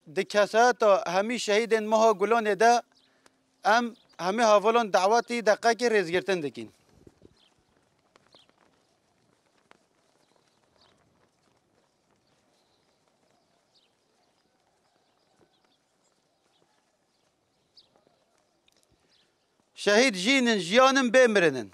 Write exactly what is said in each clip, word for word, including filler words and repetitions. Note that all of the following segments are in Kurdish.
Di kesayeta hemî şehîdên meha Gulanê de em hemî hevalan dawetî deqekê rêzgirtin dikin. Şehîd jîn in, jiyan in, bê mirin in.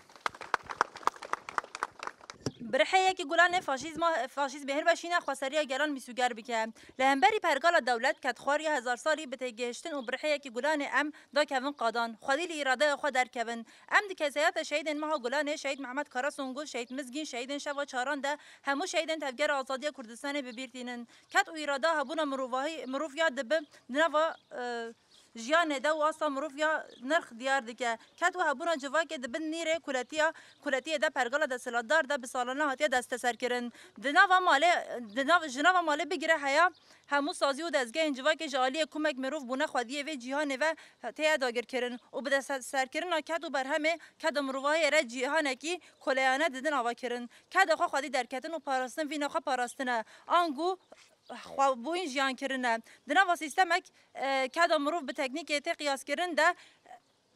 Birhê yekî Gulanê faşîzma, faşîzmê hilweşîne, xweseriya gelan mîsûger bike. Li hemberî pergala dewlet, kedxwariya hezar salî bi têgihiştin û birhê yekî Gulanê em dakevin qadan, xwedî li îradeya xwe derkevin. Em di kesayeta şehîdên meha Gulanê, şehîd Mehmet Karasongul, şehîd Mizgîn, şehîdên şeva çaran de hemû şehîdên Tevgera Azadiya Kurdistanê bi bîr tînin. Ked û îrada hebûna mirovahî, mirov ya dibi di nava, e, jiyanê de û asta mirov ya nirx diyar dike. Ked û hebûna civakê di bin nîrê kuletiya, kuletiyê de pergala desthilatdar de bi salane hatiye desteserkirin. Di nava malê, di nav, ji nava malê bigire heya hemû sazî û dezgehên civakê ji aliyê kumek mirov bûne xwediyê vê cîhanê ve têye dagirkirin û bi desteserkirina ked û berhemê keda mirovahiyê re cîhanekî koleyane didin avakirin. Keda xwe xwedî derketin û parastin vîna xwe parastine. Ango xwebûyîn jiyan kirine. Di nava sîstemek, e, keda mirov bi teknîkê tê qiyaskirin de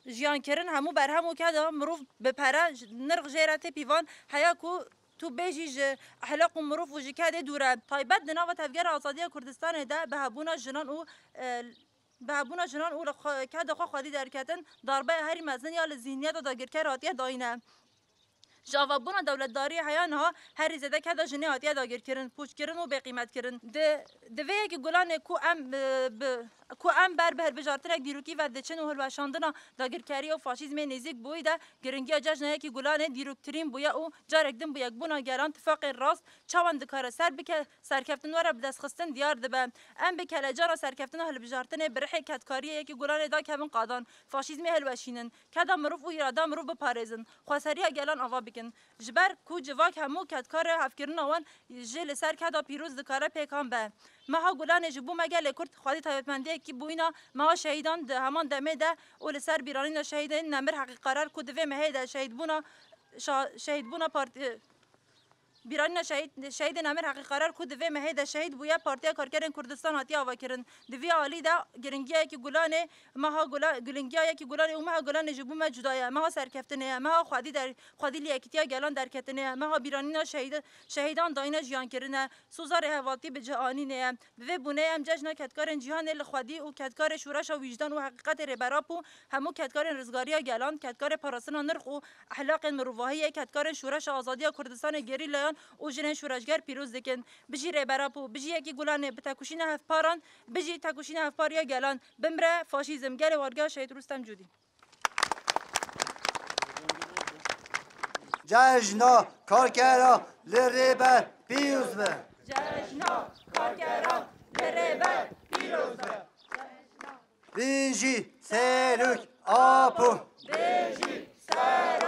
jiyan kirin, hemû berhem û keda mirov bi pere, ji, nirx jê re tê pîvan, heya ku tu bêjî ji ehlaq û mirov û ji kedê dûr e. Taybet di nava Tevgera Azadiya Kurdistanê de bi hebûna jinan û, e, bi hebûna jinan û li xwe, keda xwe xwedî derketin, darbeya herî mezin ya li zîhniyeta dagirker hatiye dayîne. Ji avabûna dewletdariyê heya niha herî zêde keda jinê hatiye dagirkirin, pûçkirin û bêqîmetkirin. Di, di vê yekî Gulanê ku em, e, bi, ku em ber bi hilbijartinek dîrokî ve diçin û hilweşandina dagirkeriyê û faşîzmê nêzîk bûyî de, giringiya cejna yekî Gulanê dîroktirîn bûye û carek din bi yekbûna gelan tifaqên rast çawan dikare ser bike, serkeftin were bidestxistin diyar dibe. Em bi kelecana serkeftina hilbijartinê bi rihê kedkariyê yekî Gulanê dakevin qadan, faşîzmê hilweşînin, keda mirov û îrada mirov biparêzin, xweseriya gelan ava bikin. Ji ber ku civak hemû kedkarê hevkirina wan jî li ser keda pîroz dikare pêkan be. Meha Gulanê ji bo me gelê Kurd xwedî taybetmendiyekî bûyîna meha şehîdan di heman demê de û li ser bîranîna şehîdên nemir Heqî Qerar ku di vê mehê de şehîdbûna, şa-, şehîdbûna partî-, Bîranîna şehîd, şehîdên Emir Heqî Qerar ku di vê mehê de şehîd bûye, Partiya Karkerên Kurdistan hatiye avakirin. Di vî alî de giringiyayekî Gulanê, meha Gula-, giringiyayekî Gulanê û meha Gulanê ji bo me cuda ye. Meha serkeftinê ye, meha xwedî der-, xwedî li yekîtiya gelan derketinê ye, meha bîranîna şehîd-, şehîdan dayîna jiyankirine, soza rêhevaltî bi cih anînê ye. Bi vê bûneyê em cejna kedkarên cîhanê li xwedî û kedkarê şoreşa wîjdan û heqîqetê Rêber Apo, hemû kedkarên rizgariya gelan, kedkarê parastina nirx û ehlaqên mirovahiyê, kedkarên şoreşa azadiya Kurdistanê, gerîlayan û jinên şoreşger pîroz dikin. Bijî Rêber Apo, bijî yekî Gulanê, bi tekoşîna hevparan, bijî tekoşîna hevpar ya gelan. Bimre faşîzm. Gelê Wargeha Şehîd Rustem Cûdî. Cejna karkera li Rêber pîroz be. Cejna karkera li Rêber pîroz be. Bijî Serok Apo. Bijî Serok